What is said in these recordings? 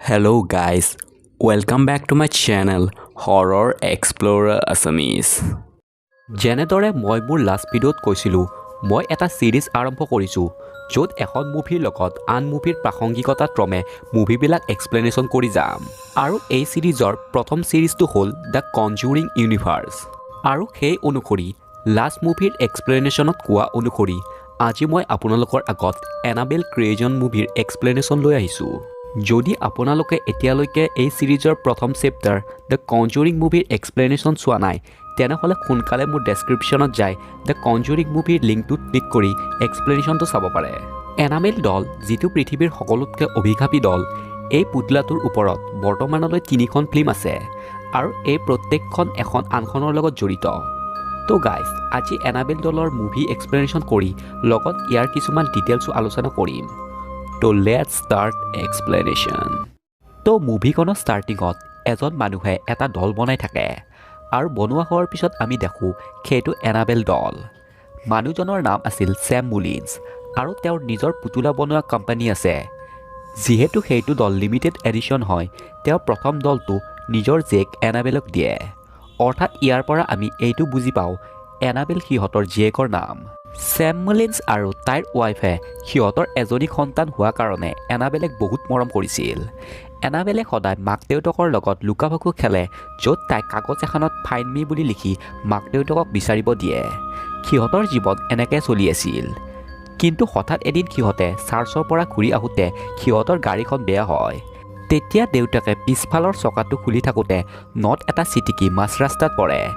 Hello guys, welcome back to my channel, Horror Explorer Assamese. যেনেদৰে মই মোৰ last ভিডিঅ'ত কৈছিলোঁ, মই এটা ছিৰিজ আৰম্ভ কৰিছোঁ, য'ত এখন মুভিৰ লগত আন মুভিৰ প্ৰাসংগিকতা ক্ৰমে মুভিবিলাক এক্সপ্লেনেশ্যন কৰি যাম। আৰু এই ছিৰিজৰ প্ৰথম ছিৰিজটো হ'ল the কনজুৰিং ইউনিভাৰ্ছ। আৰু সেই অনুসৰি লাষ্ট মুভিৰ এক্সপ্লেনেশ্যনত কোৱা অনুসৰি আজি মই আপোনালোকৰ আগত এনাবেল ক্ৰিয়েশ্যন মুভিৰ এক্সপ্লেনেশ্যন লৈ আহিছোঁ। যদি আপোনালোকে এতিয়ালৈকে এই ছিৰিজৰ প্ৰথম চেপ্টাৰ the কনজুৰিং মুভিৰ এক্সপ্লেনেশ্যন চোৱা নাই, তেনেহ'লে সোনকালে মোৰ ডেছক্ৰিপশ্যনত যাই the কনজুৰিং মুভিৰ লিংকটোত ক্লিক কৰি এক্সপ্লেনেশ্যনটো চাব পাৰে। এনাবেল ডল, যিটো পৃথিৱীৰ সকলোতকৈ অভিশাপী ডল, এই পুতলাটোৰ ওপৰত বৰ্তমানলৈ তিনিখন ফিল্ম আছে আৰু এই প্ৰত্যেকখন এখন আনখনৰ লগত জড়িত। তো গাইজ, আজি এনাবেল ডলৰ মুভি এক্সপ্লেনেশ্যন কৰি লগত ইয়াৰ কিছুমান ডিটেইলছো আলোচনা কৰিম। তো let's start explanation. তো মুভিখনৰ ষ্টাৰ্টিঙত এজন মানুহে এটা ডল বনাই থাকে আৰু বনোৱা হোৱাৰ পিছত আমি দেখোঁ সেইটো এনাবেল ডল। মানুহজনৰ নাম আছিল চেম মুলিন্স আৰু তেওঁৰ নিজৰ পুতলা বনোৱা কোম্পানী আছে। যিহেতু সেইটো ডল লিমিটেড এডিশ্যন হয়, তেওঁ প্ৰথম ডলটো নিজৰ জীয়েক এনাবেলক দিয়ে। অৰ্থাৎ ইয়াৰ পৰা আমি এইটো বুজি পাওঁ, এনাবেল সিহঁতৰ জীয়েকৰ নাম। চেম মুলিন্স আৰু তাইৰ ৱাইফে সিহঁতৰ এজনী সন্তান হোৱা কাৰণে এনাবেলেক বহুত মৰম কৰিছিল। এনাবেলে সদায় মাক দেউতাকৰ লগত লুকা ভাকু খেলে, য'ত তাই কাগজ এখনত "ফাইণ্ড মি" বুলি লিখি মাক দেউতাকক বিচাৰিব দিয়ে। সিহঁতৰ জীৱন এনেকৈ চলি আছিল। কিন্তু হঠাৎ এদিন সিহঁতে চাৰ্চৰ পৰা ঘূৰি আহোঁতে সিহঁতৰ গাড়ীখন বেয়া হয়। তেতিয়া দেউতাকে পিছফালৰ চকাটো খুলি থাকোঁতে not এটা ছিটিকি মাজ ৰাস্তাত পৰে।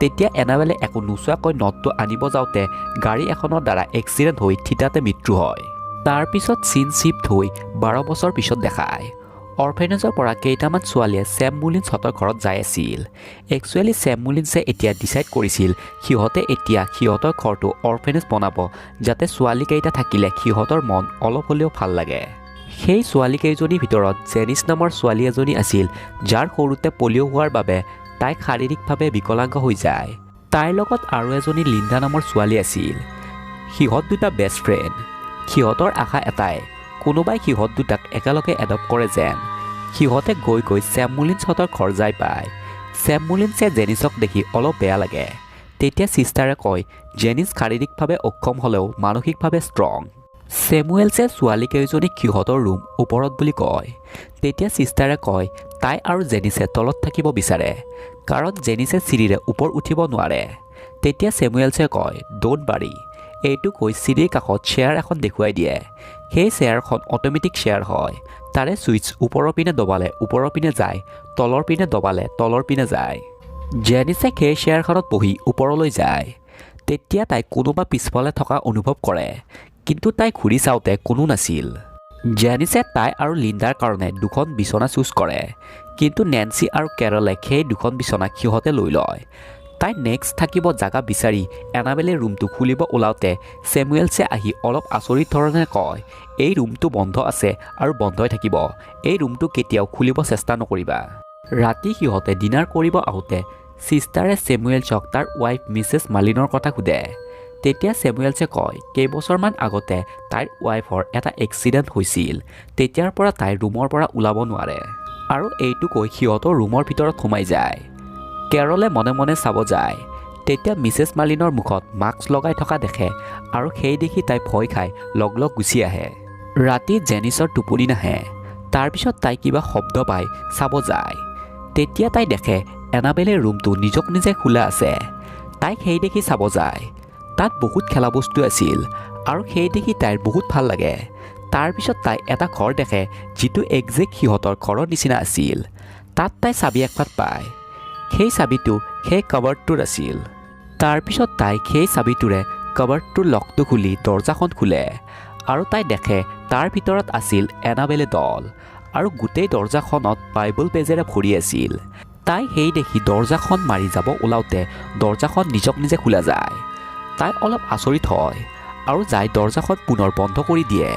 তেতিয়া এনাবেলে একো নোচোৱাকৈ নটটো আনিব যাওঁতে গাড়ী এখনৰ দ্বাৰা এক্সিডেণ্ট হৈ থিতাতে মৃত্যু হয়। তাৰপিছত চিন শ্বিফ্ট হৈ 12 বছৰ পিছত দেখায়, অৰফেনেজৰ পৰা কেইটামান ছোৱালীয়ে চেম মুলিন্সহঁতৰ ঘৰত যাই আছিল। একচুৱেলি চেম মুলিন্সে এতিয়া ডিচাইড কৰিছিল, সিহঁতে এতিয়া সিহঁতৰ ঘৰটো অৰফেনেজ বনাব, যাতে ছোৱালীকেইটা থাকিলে সিহঁতৰ মন অলপ হ'লেও ভাল লাগে। সেই ছোৱালীকেইজনীৰ ভিতৰত জেনিছ নামৰ ছোৱালী এজনী আছিল, যাৰ সৰুতে পলিঅ' হোৱাৰ বাবে তাই শাৰীৰিকভাৱে বিকলাংগ হৈ যায়। তাইৰ লগত আৰু এজনী লিণ্ডা নামৰ ছোৱালী আছিল। সিহঁত দুটা বেষ্ট ফ্ৰেণ্ড। সিহঁতৰ আশা এটাই, কোনোবাই সিহঁত দুটাক একেলগে এডপ্ট কৰে যেন। সিহঁতে গৈ গৈ চেম মুলিন্সহঁতৰ ঘৰ যাই পায়। চেম মুলিন্সে জেনিছক দেখি অলপ বেয়া লাগে। তেতিয়া ছিষ্টাৰে কয়, জেনিছ শাৰীৰিকভাৱে অক্ষম হ'লেও মানসিকভাৱে ষ্ট্ৰং। চেমুৱেলছে ছোৱালীকেইজনীক সিহঁতৰ ৰুম ওপৰত বুলি কয়। তেতিয়া ছিষ্টাৰে কয়, তাই আৰু জেনিছে তলত থাকিব বিচাৰে, কাৰণ জেনিছে চিৰিৰে ওপৰ উঠিব নোৱাৰে। তেতিয়া চেমুৱেলছে কয়, "Don't worry." এইটো কৈ চিৰিৰ কাষত চেয়াৰ এখন দেখুৱাই দিয়ে। সেই চেয়াৰখন অট'মেটিক চেয়াৰ হয়। তাৰে ছুইচ ওপৰৰ পিনে দবালে ওপৰৰ পিনে যায়, তলৰ পিনে দবালে তলৰ পিনে যায়। জেনিছে সেই চেয়াৰখনত বহি ওপৰলৈ যায়। তেতিয়া তাই কোনোবা পিছফালে থকা অনুভৱ কৰে, কিন্তু তাই ঘূৰি চাওঁতে কোনো নাছিল। জেনিছে তাই আৰু লিণ্ডাৰ কাৰণে দুখন বিচনা চুজ কৰে, কিন্তু নেন্সি আৰু কেৰলে সেই দুখন বিচনা সিহঁতে লৈ লয়। তাই নেক্সট থাকিব জাগা বিচাৰি এনাবেলে ৰুমটো খুলিব ওলাওঁতে চেমুৱেলছে আহি অলপ আচৰিত ধৰণে কয়, "এই ৰুমটো বন্ধ আছে আৰু বন্ধই থাকিব। এই ৰুমটো কেতিয়াও খুলিব চেষ্টা নকৰিবা।" ৰাতি সিহঁতে ডিনাৰ কৰিব আহোঁতে ছিষ্টাৰে চেমুৱেলছক তাৰ ৱাইফ মিছেছ মালিনৰ কথা সোধে। তেতিয়া চেমুৱেলছে কয়, কেইবছৰমান আগতে তাইৰ ৱাইফৰ এটা এক্সিডেণ্ট হৈছিল, তেতিয়াৰ পৰা তাই ৰুমৰ পৰা ওলাব নোৱাৰে। আৰু এইটো কৈ সিহঁতৰ ৰুমৰ ভিতৰত সোমাই যায়। কেৰলে মনে মনে চাব যায়। তেতিয়া মিছেছ মালিনৰ মুখত মাস্ক লগাই থকা দেখে আৰু সেই দেখি তাই ভয় খাই লগ লগ গুচি আহে। ৰাতি জেনিছৰ টোপনি নাহে। তাৰপিছত তাই কিবা শব্দ পাই চাব যায়। তেতিয়া তাই দেখে এনাবেলে ৰুমটো নিজক নিজে খোলা আছে। তাইক সেই দেখি চাব যায়। তাত বহুত খেলা বস্তু আছিল আৰু সেই দেখি তাইৰ বহুত ভাল লাগে। তাৰপিছত তাই এটা ঘৰ দেখে, যিটো একজেক্ট সিহঁতৰ ঘৰৰ নিচিনা আছিল। তাত তাই চাবি একপাত পায়। সেই চাবিটো সেই কাবাৰ্ডটোত আছিল। তাৰপিছত তাই সেই চাবিটোৰে কাবাৰ্ডটোৰ লকটো খুলি দৰ্জাখন খোলে আৰু তাই দেখে তাৰ ভিতৰত আছিল এনাবেলে ডল আৰু গোটেই দৰ্জাখনত বাইবল পেজেৰে ভৰি আছিল। তাই সেই দেখি দৰ্জাখন মাৰি যাব ওলাওঁতে দৰ্জাখন নিজক নিজে খোলা যায়। তাই অলপ আচৰিত হয় আৰু যাই দৰ্জাখন পুনৰ বন্ধ কৰি দিয়ে,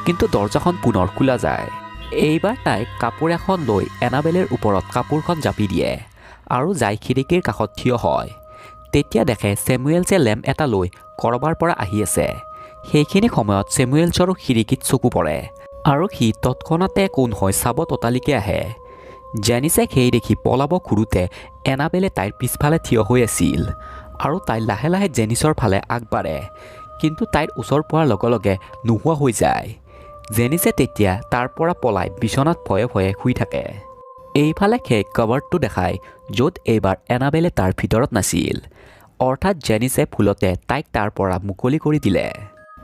কিন্তু দৰ্জাখন পুনৰ খোলা যায়। এইবাৰ তাই কাপোৰ এখন লৈ এনাবেলেৰ ওপৰত কাপোৰখন জাপি দিয়ে আৰু যাই খিৰিকীৰ কাষত থিয় হয়। তেতিয়া দেখে চেমুৱেলছে লেম্প এটা লৈ ক'ৰবাৰ পৰা আহি আছে। সেইখিনি সময়ত চেমুৱেলছৰো খিৰিকীত চকু পৰে। আৰু সি তৎক্ষণাতে কোন হয় চাব ততালিকে আহে। জেনিছে সেই দেখি পলাব খোজোঁতে এনাবেলে তাইৰ পিছফালে থিয় হৈ আছিল আৰু তাই লাহে লাহে জেনিছৰ ফালে আগবাঢ়ে, কিন্তু তাইৰ ওচৰ পোৱাৰ লগে লগে নোহোৱা হৈ যায়। জেনিছে তেতিয়া তাৰ পৰা পলাই বিচনাত ভয়ে ভয়ে শুই থাকে। এইফালে সেই কভাৰটো দেখায়, য'ত এইবাৰ এনাবেলে তাৰ ভিতৰত নাছিল। অৰ্থাৎ জেনিছে ভুলতে তাইক তাৰ পৰা মুকলি কৰি দিলে।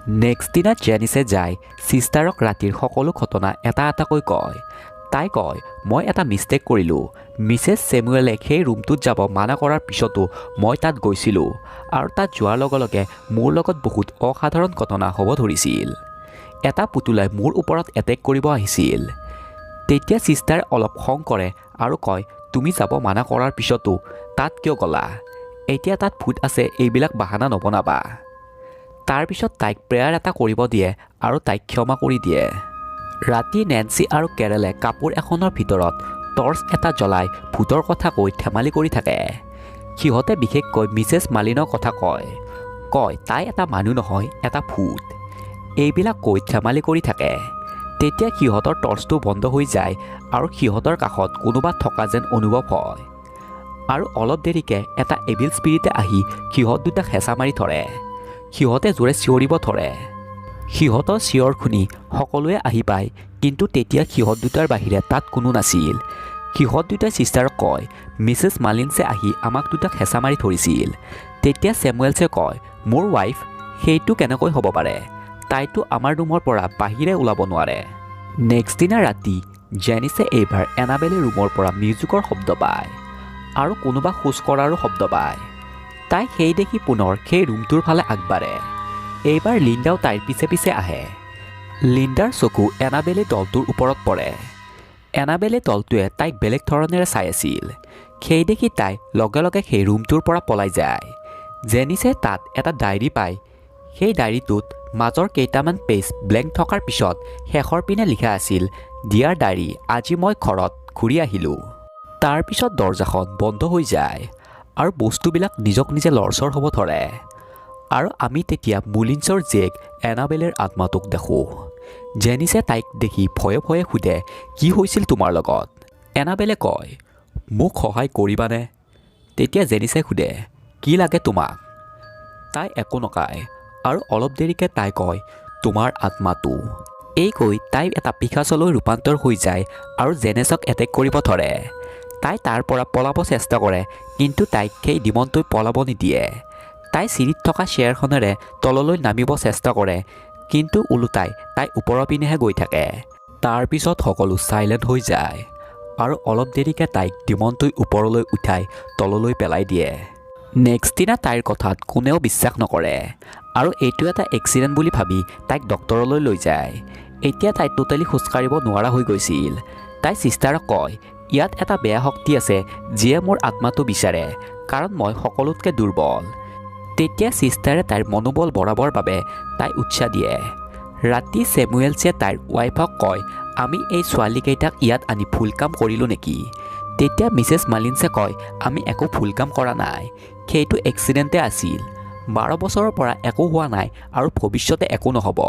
নেক্সট দিনা জেনিছে যায় ছিষ্টাৰক ৰাতিৰ সকলো ঘটনা এটা এটাকৈ কয়। তাই কয়, "মই এটা মিষ্টেক কৰিলোঁ। মিছেছ চেমুৱেলে সেই ৰুমটোত যাব মানা কৰাৰ পিছতো মই তাত গৈছিলোঁ আৰু তাত যোৱাৰ লগে লগে মোৰ লগত বহুত অসাধাৰণ ঘটনা হ'ব ধৰিছিল। এটা পুতুলাই মোৰ ওপৰত এটেক কৰিব আহিছিল।" তেতিয়া ছিষ্টাৰে অলপ খং কৰে আৰু কয়, "তুমি যাব মানা কৰাৰ পিছতো তাত কিয় গ'লা? এতিয়া তাত ভূত আছে, এইবিলাক বাহানা নবনাবা।" তাৰপিছত তাইক প্ৰেয়াৰ এটা কৰিব দিয়ে আৰু তাইক ক্ষমা কৰি দিয়ে। ৰাতি নেন্সি আৰু কেৰেলে কাপোৰ এখনৰ ভিতৰত টৰ্চ এটা জ্বলাই ভূতৰ কথা কৈ ধেমালি কৰি থাকে। সিহঁতে বিশেষকৈ মিছেছ মালিনৰ কথা কয়। কয় তাই এটা মানুহ নহয়, এটা ভূত। এইবিলাক কৈ ধেমালি কৰি থাকে। তেতিয়া সিহঁতৰ টৰ্চটো বন্ধ হৈ যায় আৰু সিহঁতৰ কাষত কোনোবা থকা যেন অনুভৱ হয় আৰু অলপ দেৰিকৈ এটা এভিল স্পিৰিটে আহি সিহঁত দুটাক হেঁচা মাৰি ধৰে। সিহঁতে জোৰে চিঞৰিব ধৰে। সিহঁতৰ চিঞৰ শুনি সকলোৱে আহি পায়, কিন্তু তেতিয়া সিহঁত দুটাৰ বাহিৰে তাত কোনো নাছিল। সিহঁত দুটাই ছিষ্টাৰক কয়, "মিছেছ মালিনছে আহি আমাক দুটাক হেঁচা মাৰি ধৰিছিল।" তেতিয়া চেমুৱেলছে কয়, "মোৰ ৱাইফ? সেইটো কেনেকৈ হ'ব পাৰে? তাইতো আমাৰ ৰুমৰ পৰা বাহিৰে ওলাব নোৱাৰে।" নেক্সট দিনা ৰাতি জেনিছে এইবাৰ এনাবেলে ৰুমৰ পৰা মিউজিকৰ শব্দ পায় আৰু কোনোবা খোজ কঢ়াৰো শব্দ পায়। তাই সেই দেখি পুনৰ সেই ৰুমটোৰ ফালে আগবাঢ়ে। এইবাৰ লিণ্ডাও তাইৰ পিছে পিছে আহে। লিণ্ডাৰ চকু এনাবেলে দলটোৰ ওপৰত পৰে। এনাবেলে দলটোৱে তাইক বেলেগ ধৰণেৰে চাই আছিল। সেই দেখি তাই লগে লগে সেই ৰুমটোৰ পৰা পলাই যায়। জেনিছে তাত এটা ডায়েৰী পায়। সেই ডায়েৰীটোত মাজৰ কেইটামান পেজ ব্লেংক থকাৰ পিছত শেষৰ পিনে লিখা আছিল, "ডিয়াৰ ডায়েৰী, আজি মই ঘৰত ঘূৰি আহিলোঁ।" তাৰপিছত দৰ্জাখন বন্ধ হৈ যায় আৰু বস্তুবিলাক নিজক নিজে লৰচৰ হ'ব ধৰে আৰু আমি তেতিয়া মুলিন্সৰ জীয়েক এনাবেলেৰ আত্মাটোক দেখোঁ। জেনিছে তাইক দেখি ভয়ে ভয়ে সোধে, "কি হৈছিল তোমাৰ লগত?" এনাবেলে কয়, "মোক সহায় কৰিবানে?" তেতিয়া জেনিছে সোধে, "কি লাগে তোমাক?" তাই একো নকয় আৰু অলপ দেৰিকৈ তাই কয়, "তোমাৰ আত্মাটো।" এই কৈ তাই এটা পিশাচলৈ ৰূপান্তৰ হৈ যায় আৰু জেনেছক এটেক কৰিব ধৰে। তাই তাৰ পৰা পলাব চেষ্টা কৰে, কিন্তু তাইক সেই ডিমনটোৱে পলাব নিদিয়ে। তাই চিৰিত থকা চেয়াৰখনেৰে তললৈ নামিব চেষ্টা কৰে, কিন্তু ওলোটাই তাই ওপৰৰ পিনেহে গৈ থাকে। তাৰপিছত সকলো চাইলেণ্ট হৈ যায় আৰু অলপ দেৰিকৈ তাইক ডিমনটোৱে ওপৰলৈ উঠাই তললৈ পেলাই দিয়ে। নেক্সট দিনা তাইৰ কথাত কোনেও বিশ্বাস নকৰে আৰু এইটো এটা এক্সিডেণ্ট বুলি ভাবি তাইক ডক্তৰলৈ লৈ যায়। এতিয়া তাই টোটেলি খোজকাঢ়িব নোৱাৰা হৈ গৈছিল। তাই ছিষ্টাৰক কয়, "ইয়াত এটা বেয়া শক্তি আছে যিয়ে মোৰ আত্মাটো বিচাৰে, কাৰণ মই সকলোতকৈ দুৰ্বল।" তেতিয়া ছিষ্টাৰে তাইৰ মনোবল বঢ়াবৰ বাবে তাই উৎসাহ দিয়ে। ৰাতি চেমুৱেলছে তাইৰ ৱাইফক কয়, "আমি এই ছোৱালীকেইটাক ইয়াত আনি ভুল কাম কৰিলোঁ নেকি?" তেতিয়া মিছেছ মালিনছে কয়, "আমি একো ভুল কাম কৰা নাই। সেইটো এক্সিডেণ্টে আছিল। 12 বছৰৰ পৰা একো হোৱা নাই আৰু ভৱিষ্যতে একো নহ'ব।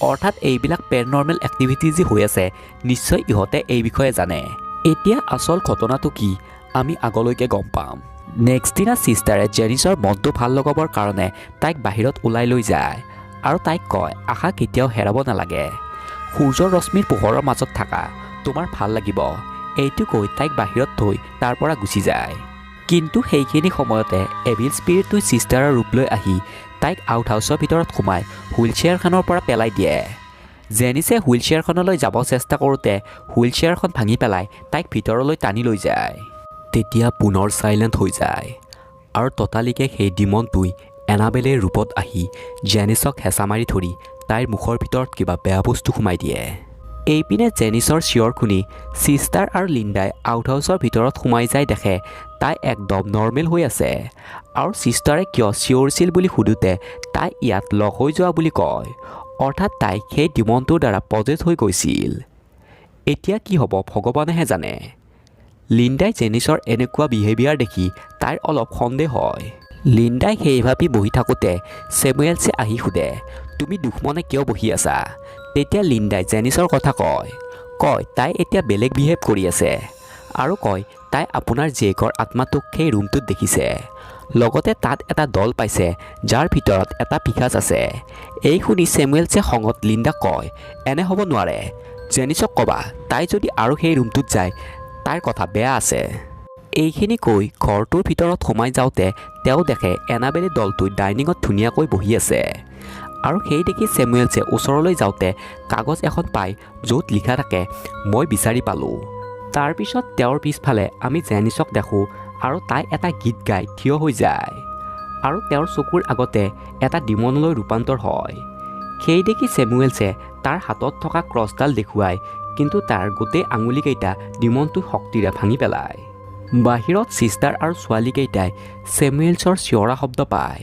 অৰ্থাৎ এইবিলাক পেৰানৰ্মেল এক্টিভিটি যি হৈ আছে, নিশ্চয় ইহঁতে এই বিষয়ে জানে। এতিয়া আচল ঘটনাটো কি আমি আগলৈকে গম পাম।" নেক্সট দিনা ছিষ্টাৰে জেনিছৰ মনটো ভাল লগাবৰ কাৰণে তাইক বাহিৰত ওলাই লৈ যায় আৰু তাইক কয়, "আশা কেতিয়াও হেৰাব নালাগে। সূৰ্যৰ ৰশ্মিৰ পোহৰৰ মাজত থাকা, তোমাৰ ভাল লাগিব।" এইটো কৈ তাইক বাহিৰত থৈ তাৰ পৰা গুচি যায়। কিন্তু সেইখিনি সময়তে এভিল স্পিৰিটটোৱে ছিষ্টাৰৰ ৰূপ লৈ আহি তাইক আউট হাউচৰ ভিতৰত সোমাই হুইল চেয়াৰখনৰ পৰা পেলাই দিয়ে। জেনিছে হুইল চেয়াৰখনলৈ যাব চেষ্টা কৰোঁতে হুইল চেয়াৰখন ভাঙি পেলাই তাইক ভিতৰলৈ টানি লৈ যায়। তেতিয়া পুনৰ চাইলেণ্ট হৈ যায় আৰু ততালিকে সেই ডিমনটোৱে এনাবেলেৰ ৰূপত আহি জেনিছক হেঁচা মাৰি ধৰি তাইৰ মুখৰ ভিতৰত কিবা বেয়া বস্তু সোমাই দিয়ে। এইপিনে জেনিছৰ চিঞৰ শুনি ছিষ্টাৰ আৰু লিণ্ডাই আউট হাউচৰ ভিতৰত সোমাই যাই দেখে তাই একদম নৰ্মেল হৈ আছে আৰু ছিষ্টাৰে কিয় চিঞৰিছিল বুলি সোধোঁতে তাই ইয়াত লক হৈ যোৱা বুলি কয়। অৰ্থাৎ তাই সেই ডিমনটোৰ দ্বাৰা পজেছ হৈ গৈছিল। এতিয়া কি হ'ব ভগৱানেহে জানে। লিণ্ডাই জেনিছৰ এনেকুৱা বিহেভিয়াৰ দেখি তাইৰ অলপ সন্দেহ হয়। লিণ্ডাই সেই ভাবি বহি থাকোঁতে চেমুৱেলছে আহি সোধে, "তুমি দুখমনে কিয় বহি আছা?" তেতিয়া লিণ্ডাই জেনিছৰ কথা কয় কয় তাই এতিয়া বেলেগ বিহেভ কৰি আছে আৰু কয় তাই আপোনাৰ জীয়েকৰ আত্মাটোক সেই ৰুমটোত দেখিছে, লগতে তাত এটা দল পাইছে যাৰ ভিতৰত এটা পিশাচ আছে। এই শুনি চেমুৱেলছে খঙত লিণ্ডাক কয়, এনে হ'ব নোৱাৰে, জেনিছক ক'বা তাই যদি আৰু সেই ৰুমটোত যায় তাইৰ কথা বেয়া আছে। এইখিনি কৈ ঘৰটোৰ ভিতৰত সোমাই যাওঁতে তেওঁ দেখে এনাবেলে দলটো ডাইনিঙত ধুনীয়াকৈ বহি আছে আৰু সেই দেখি চেমুৱেলছে ওচৰলৈ যাওঁতে কাগজ এখন পায় য'ত লিখা থাকে, মই বিচাৰি পালোঁ। তাৰপিছত তেওঁৰ পিছফালে আমি জেনিছক দেখোঁ আৰু তাই এটা গীত গাই থিয় হৈ যায় আৰু তেওঁৰ চকুৰ আগতে এটা ডিমনলৈ ৰূপান্তৰ হয়। সেই দেখি চেমুৱেলছে তাৰ হাতত থকা ক্ৰছডাল দেখুৱায়, কিন্তু তাৰ গোটেই আঙুলিকেইটা ডিমনটোৰ শক্তিৰে ভাঙি পেলায়। বাহিৰত ছিষ্টাৰ আৰু ছোৱালীকেইটাই চেমুৱেলছৰ চিঞৰা শব্দ পায়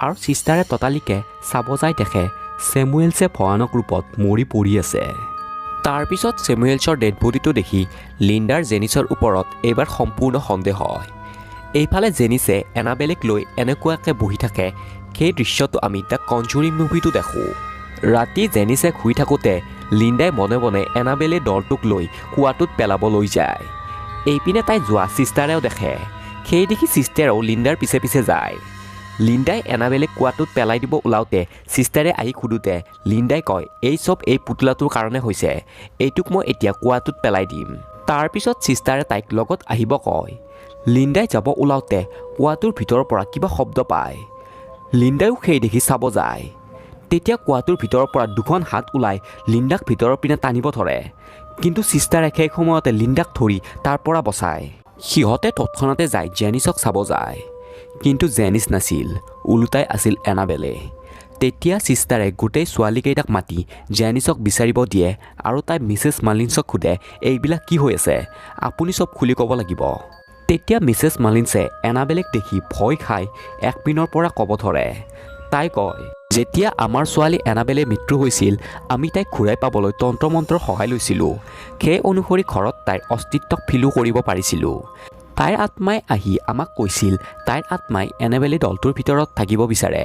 আৰু ছিষ্টাৰে ততালিকে চাব যায়, দেখে চেমুৱেলছে ভয়ানক ৰূপত মৰি পৰি আছে। তাৰপিছত চেমুৱেলছৰ ডেড বডিটো দেখি লিণ্ডাৰ জেনিছৰ ওপৰত এইবাৰ সম্পূৰ্ণ সন্দেহ হয়। এইফালে জেনিছে এনাবেলেক লৈ এনেকুৱাকৈ বহি থাকে, সেই দৃশ্যটো আমি the কনজুৰিং মুভিটো দেখোঁ। ৰাতি জেনিছে শুই থাকোঁতে লিণ্ডাই মনে মনে এনাবেলে দলটোক লৈ কুঁৱাটোত পেলাব লৈ যায়। এইপিনে তাই যোৱা ছিষ্টাৰেও দেখে। সেই দেখি ছিষ্টাৰেও লিণ্ডাৰ পিছে পিছে যায়। লিণ্ডাই এনাবেলেক কুঁৱাটোত পেলাই দিব ওলাওঁতে ছিষ্টাৰে আহি সোধোতে লিণ্ডাই কয়, এই চব এই পুতলাটোৰ কাৰণে হৈছে, এইটোক মই এতিয়া কুঁৱাটোত পেলাই দিম। তাৰপিছত ছিষ্টাৰে তাইক লগত আহিব কয়। লিণ্ডাই যাব ওলাওঁতে কুঁৱাটোৰ ভিতৰৰ পৰা কিবা শব্দ পায়। লিণ্ডাইও সেই দেখি চাব যায়। তেতিয়া কুঁৱাটোৰ ভিতৰৰ পৰা দুখন হাত ওলাই লিণ্ডাক ভিতৰৰ পিনে টানিব ধৰে, কিন্তু ছিষ্টাৰে সেই সময়তে লিণ্ডাক ধৰি তাৰ পৰা বচায়। সিহঁতে তৎক্ষণাতে যায় জেনিছক চাব যায়, কিন্তু জেনিছ নাছিল, ওলোটাই আছিল এনাবেলে। তেতিয়া ছিষ্টাৰে গোটেই ছোৱালীকেইটাক মাতি জেনিছক বিচাৰিব দিয়ে আৰু তাই মিছেছ মালিনছক সোধে, এইবিলাক কি হৈ আছে, আপুনি চব খুলি ক'ব লাগিব। তেতিয়া মিছেছ মালিনছে এনাবেলেক দেখি ভয় খাই এক পিনৰ পৰা ক'ব ধৰে। তাই কয়, যেতিয়া আমাৰ ছোৱালী এনাবেলে মৃত্যু হৈছিল আমি তাইক ঘূৰাই পাবলৈ তন্ত্ৰ মন্ত্ৰৰ সহায় লৈছিলোঁ। সেই অনুসৰি ঘৰত তাইৰ অস্তিত্বক ফিলো কৰিব পাৰিছিলোঁ। তাইৰ আত্মাই আহি আমাক কৈছিল তাইৰ আত্মাই এনেবেলে দলটোৰ ভিতৰত থাকিব বিচাৰে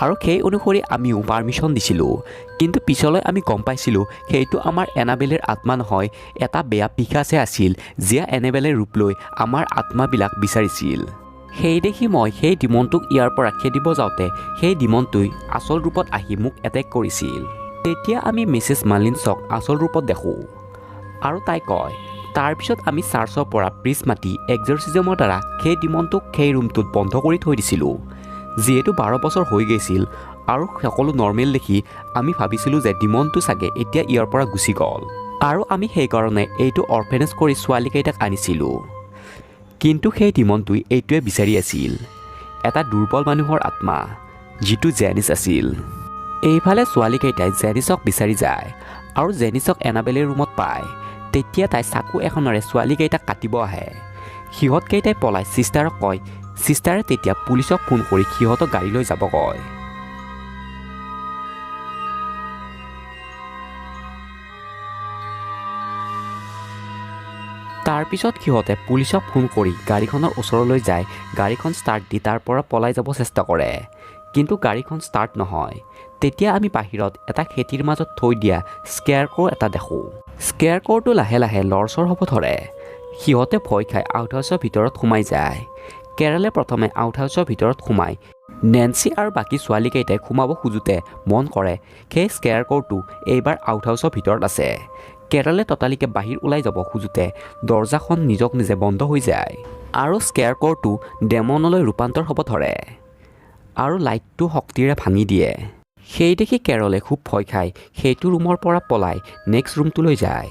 আৰু সেই অনুসৰি আমিও পাৰ্মিশ্যন দিছিলোঁ। কিন্তু পিছলৈ আমি গম পাইছিলোঁ সেইটো আমাৰ এনাবেলেৰ আত্মা নহয়, এটা বেয়া পিশাচহে আছিল যিয়ে এনেবেলেৰ ৰূপ লৈ আমাৰ আত্মাবিলাক বিচাৰিছিল। সেই দেখি মই সেই ডিমনটোক ইয়াৰ পৰা খেদিব যাওঁতে সেই ডিমনটোই আচল ৰূপত আহি মোক এটেক কৰিছিল। তেতিয়া আমি মিছেছ মালিনছক আচল ৰূপত দেখোঁ আৰু তাই কয়, তাৰপিছত আমি চাৰ্চৰ পৰা প্ৰিষ্ট মাতি এক্সৰচিজমৰ দ্বাৰা সেই ডিমনটোক সেই ৰুমটোত বন্ধ কৰি থৈ দিছিলোঁ। যিহেতু 12 বছৰ হৈ গৈছিল আৰু সকলো নৰ্মেল দেখি আমি ভাবিছিলোঁ যে ডিমনটো চাগে এতিয়া ইয়াৰ পৰা গুচি গ'ল আৰু আমি সেইকাৰণে এইটো অৰফেনেজ কৰি ছোৱালীকেইটাক আনিছিলোঁ। কিন্তু সেই ডিমনটোৱে এইটোৱে বিচাৰি আছিল, এটা দুৰ্বল মানুহৰ আত্মা, যিটো জেনিছ আছিল। এইফালে ছোৱালীকেইটাই জেনিছক বিচাৰি যায় আৰু জেনিছক এনাবেলেৰ ৰুমত পায়। তেতিয়া তাই চাকু এখনেৰে ছোৱালীকেইটাক কাটিব আহে। সিহঁতকেইটাই পলাই ছিষ্টাৰক কয়। ছিষ্টাৰে তেতিয়া পুলিচক ফোন কৰি সিহঁতক গাড়ী লৈ যাব কয়। তাৰপিছত সিহঁতে পুলিচক ফোন কৰি গাড়ীখনৰ ওচৰলৈ যায়। গাড়ীখন ষ্টাৰ্ট দি তাৰ পৰা পলাই যাব চেষ্টা কৰে, কিন্তু গাড়ীখন ষ্টাৰ্ট নহয়। তেতিয়া আমি বাহিৰত এটা খেতিৰ মাজত থৈ দিয়া স্কেয়াৰক্ৰ' এটা দেখোঁ। স্কেয়াৰক্ৰ'টো লাহে লাহে লৰচৰ হ'ব ধৰে। সিহঁতে ভয় খাই আউট হাউচৰ ভিতৰত সোমাই যায়। কেৰলে প্ৰথমে আউট হাউচৰ ভিতৰত সোমাই নেন্সি আৰু বাকী ছোৱালীকেইটাই সোমাব খোজোঁতে মন কৰে সেই স্কেয়াৰক্ৰ'টো এইবাৰ আউট হাউচৰ ভিতৰত আছে। কেৰলে ততালিকে বাহিৰ ওলাই যাব খোজোঁতে দৰ্জাখন নিজক নিজে বন্ধ হৈ যায় আৰু স্কেয়াৰক্ৰ'টো ডেমনলৈ ৰূপান্তৰ হ'ব ধৰে আৰু লাইটটো শক্তিৰে ভাঙি দিয়ে। সেই দেখি কেৰলে খুব ভয় খাই সেইটো ৰুমৰ পৰা পলাই নেক্সট ৰুমটোলৈ যায়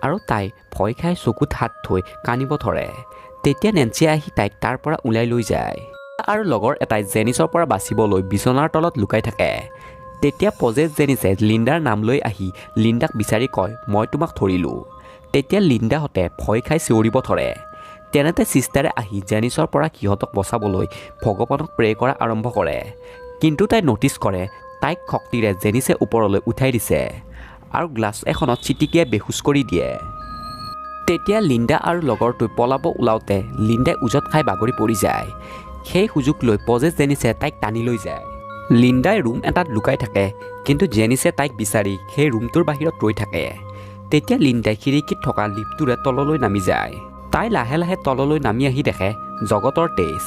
আৰু তাই ভয় খাই চকুত হাত থৈ কান্দিব ধৰে। তেতিয়া নেন্সিয়ে আহি তাইক তাৰ পৰা ওলাই লৈ যায় আৰু লগৰ এটাই জেনিছৰ পৰা বাচিবলৈ বিচনাৰ তলত লুকাই থাকে। তেতিয়া পজেছ জেনিছে লিণ্ডাৰ নাম লৈ আহি লিণ্ডাক বিচাৰি কয়, মই তোমাক ধৰিলোঁ। তেতিয়া লিণ্ডাহঁতে ভয় খাই চিঞৰিব ধৰে। তেনেতে ছিষ্টাৰে আহি জেনিছৰ পৰা সিহঁতক বচাবলৈ ভগৱানক প্ৰে কৰা আৰম্ভ কৰে, কিন্তু তাই ন'টিছ কৰে তাইক শক্তিৰে জেনিছে ওপৰলৈ উঠাই দিছে আৰু গ্লাছ এখনত ছিটিকিয়াই বেহুচ কৰি দিয়ে। তেতিয়া লিণ্ডা আৰু লগৰটোৱে পলাব ওলাওঁতে লিণ্ডাই উজত খাই বাগৰি পৰি যায়। সেই সুযোগ লৈ পজেছ জেনিছে তাইক টানি লৈ যায়। লিণ্ডাই ৰুম এটাত লুকাই থাকে, কিন্তু জেনিছে তাইক বিচাৰি সেই ৰুমটোৰ বাহিৰত ৰৈ থাকে। তেতিয়া লিণ্ডাই খিৰিকীত থকা লিফ্টটোৰে তললৈ নামি যায়। তাই লাহে লাহে তললৈ নামি আহি দেখে জগতৰ তেজ।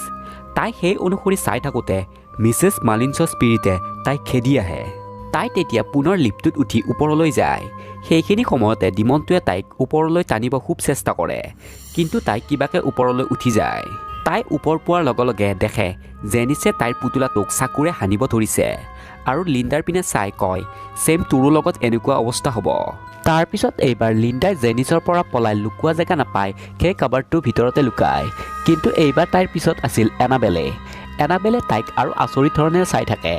তাই সেই অনুসৰি চাই থাকোঁতে মিছেছ মালিনছৰ স্পিৰিটে তাইক খেদি আহে। তাই তেতিয়া পুনৰ লিফ্টটোত উঠি ওপৰলৈ যায়। সেইখিনি সময়তে ডিমনটোৱে তাইক ওপৰলৈ টানিব খুব চেষ্টা কৰে, কিন্তু তাই কিবাকে ওপৰলৈ উঠি যায়। তাই ওপৰ পোৱাৰ লগে লগে দেখে জেনিছে তাইৰ পুতলাটোক চাকুৰে হানিব ধৰিছে আৰু লিণ্ডাৰ পিনে চাই কয়, "ছেম, তোৰো লগত এনেকুৱা অৱস্থা হ'ব।" তাৰপিছত এইবাৰ লিণ্ডাই জেনিছৰ পৰা পলাই লুকোৱা জেগা নাপাই সেই কাবাৰ্ডটোৰ ভিতৰতে লুকায়। কিন্তু এইবাৰ তাইৰ পিছত আছিল এনাবেলে। এনাবেলে তাইক আৰু আচৰিত ধৰণেৰে চাই থাকে।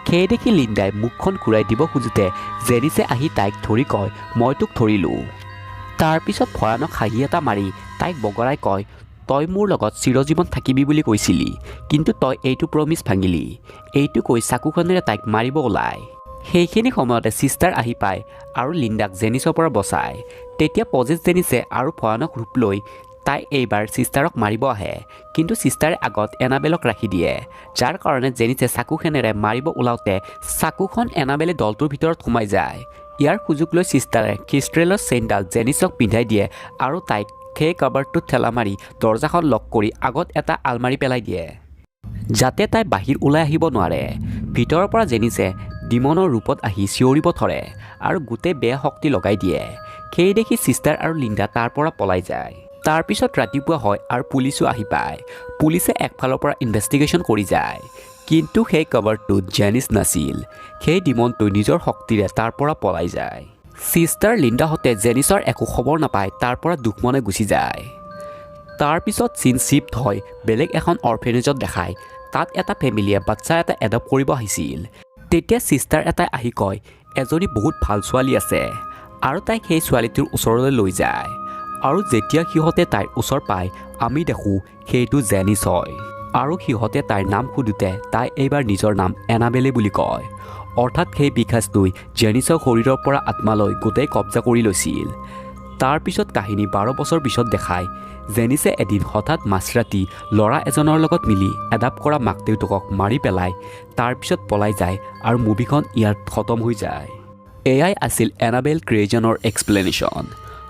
সেই দেখি লিণ্ডাই মুখখন ঘূৰাই দিব খোজোঁতে জেনিছে আহি তাইক ধৰি কয়, "মই তোক ধৰিলোঁ।" তাৰপিছত ভয়ানক হাঁহি এটা মাৰি তাইক বগৰাই কয়, "তই মোৰ লগত চিৰজীৱন থাকিবি বুলি কৈছিলি, কিন্তু তই এইটো প্ৰমিছ ভাঙিলি।" এইটো কৈ চাকুখনেৰে তাইক মাৰিব ওলায়। সেইখিনি সময়তে ছিষ্টাৰ আহি পায় আৰু লিণ্ডাক জেনিছৰ পৰা বচায়। তেতিয়া পজেছ জেনিছে আৰু ভয়ানক ৰূপ লৈ তাই এইবাৰ ছিষ্টাৰক মাৰিব আহে, কিন্তু ছিষ্টাৰে আগত এনাবেলক ৰাখি দিয়ে, যাৰ কাৰণে জেনিছে চাকুখনেৰে মাৰিব ওলাওঁতে চাকুখন এনাবেলে দলটোৰ ভিতৰত সোমাই যায়। ইয়াৰ সুযোগ লৈ ছিষ্টাৰে খ্ৰীষ্টেলৰ চেইনডাল জেনিছক পিন্ধাই দিয়ে আৰু তাইক সেই কাবাৰ্ডটোত ঠেলা মাৰি দৰ্জাখন লক কৰি আগত এটা আলমাৰি পেলাই দিয়ে, যাতে তাই বাহিৰ ওলাই আহিব নোৱাৰে। ভিতৰৰ পৰা জেনিছে ডিমনৰ ৰূপত আহি চিঞৰিব ধৰে আৰু গোটেই বেয়া শক্তি লগাই দিয়ে। সেই দেখি ছিষ্টাৰ আৰু লিণ্ডা তাৰ পৰা পলাই যায়। তাৰপিছত ৰাতিপুৱা হয় আৰু পুলিচো আহি পায়। পুলিচে একফালৰ পৰা ইনভেষ্টিগেশ্যন কৰি যায়, কিন্তু সেই কভাৰটোত জেনিছ নাছিল। সেই ডিমনটো নিজৰ শক্তিৰে তাৰ পৰা পলাই যায়। ছিষ্টাৰ লিণ্ডাহঁতে জেনিছৰ একো খবৰ নাপায় তাৰ পৰা দুখমনে গুচি যায়। তাৰপিছত চিন শ্বিফ্ট হয় বেলেগ এখন অৰফেনেজত দেখায়। তাত এটা ফেমিলিয়ে বাচ্চা এটা এডপ্ট কৰিব আহিছিল। তেতিয়া ছিষ্টাৰ এটাই আহি কয়, এজনী বহুত ভাল ছোৱালী আছে আৰু তাইক সেই ছোৱালীটোৰ ওচৰলৈ লৈ যায়। আৰু যেতিয়া সিহঁতে তাইৰ ওচৰ পায়, আমি দেখোঁ সেইটো জেনিছ হয়। আৰু সিহঁতে তাইৰ নাম সোধোঁতে তাই এইবাৰ নিজৰ নাম এনাবেলে বুলি কয়। অৰ্থাৎ সেই পিশাচটোই জেনিছৰ শৰীৰৰ পৰা আত্মালৈ গোটেই কব্জা কৰি লৈছিল। তাৰপিছত কাহিনী 12 বছৰ পিছত দেখায়। জেনিছে এদিন হঠাৎ মাজৰাতি ল'ৰা এজনৰ লগত মিলি এডাপ্ট কৰা মাক দেউতাকক মাৰি পেলাই তাৰপিছত পলাই যায় আৰু মুভিখন ইয়াত খতম হৈ যায়। এয়াই আছিল এনাবেল ক্ৰিয়েজনৰ এক্সপ্লেনেশ্যন।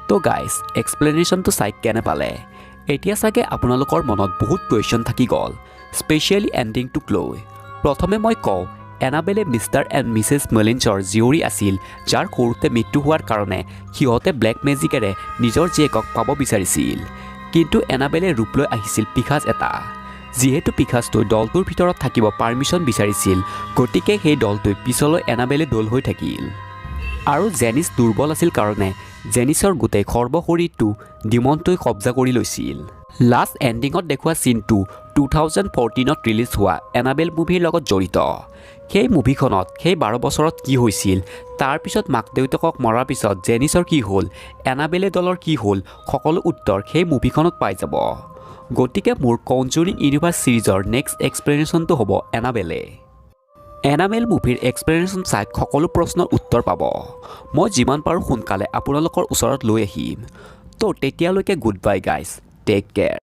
তো গাইজ, এক্সপ্লেনেশ্যনটো চাই কেনে পালে? এতিয়া চাগে আপোনালোকৰ মনত বহুত কুৱেশ্যন থাকি গ'ল, স্পেচিয়েলি এণ্ডিংটোক লৈ। প্ৰথমে মই কওঁ, এনাবেলে মিষ্টাৰ এণ্ড মিছেছ মলিনছৰ জীয়ৰী আছিল, যাৰ সৰুতে মৃত্যু হোৱাৰ কাৰণে সিহঁতে ব্লেক মেজিকেৰে নিজৰ জীয়েকক পাব বিচাৰিছিল। কিন্তু এনাবেলে ৰূপ লৈ আহিছিল পিশাচ এটা। যিহেতু পিশাচটোৱে দলটোৰ ভিতৰত থাকিব পাৰ্মিশ্যন বিচাৰিছিল, গতিকে সেই দলটোৱে পিছলৈ এনাবেলে দল হৈ থাকিল। আৰু জেনিছ দুৰ্বল আছিল কাৰণে জেনিছৰ গোটেই সৰ্বশৰীৰটো ডিমনটোৱে কব্জা কৰি লৈছিল। লাষ্ট এণ্ডিঙত দেখুওৱা চিনটো 2014ত ৰিলিজ হোৱা এনাবেল মুভিৰ লগত জড়িত। সেই মুভিখনত সেই 12 বছৰত কি হৈছিল, তাৰপিছত মাক দেউতাকক মৰাৰ পিছত জেনিছৰ কি হ'ল, এনাবেলে দলৰ কি হ'ল, সকলো উত্তৰ সেই মুভিখনত পাই যাব। গতিকে মোৰ কনজুৰিং ইউনিভাৰ্ছ ছিৰিজৰ নেক্সট এক্সপ্লেনেশ্যনটো হ'ব এনাবেলে। এনাবেল মুভিৰ এক্সপ্লেনেশ্যন চাই সকলো প্ৰশ্নৰ উত্তৰ পাব। মই যিমান পাৰোঁ সোনকালে আপোনালোকৰ ওচৰত লৈ আহিম। তো তেতিয়ালৈকে good bye guys, take care.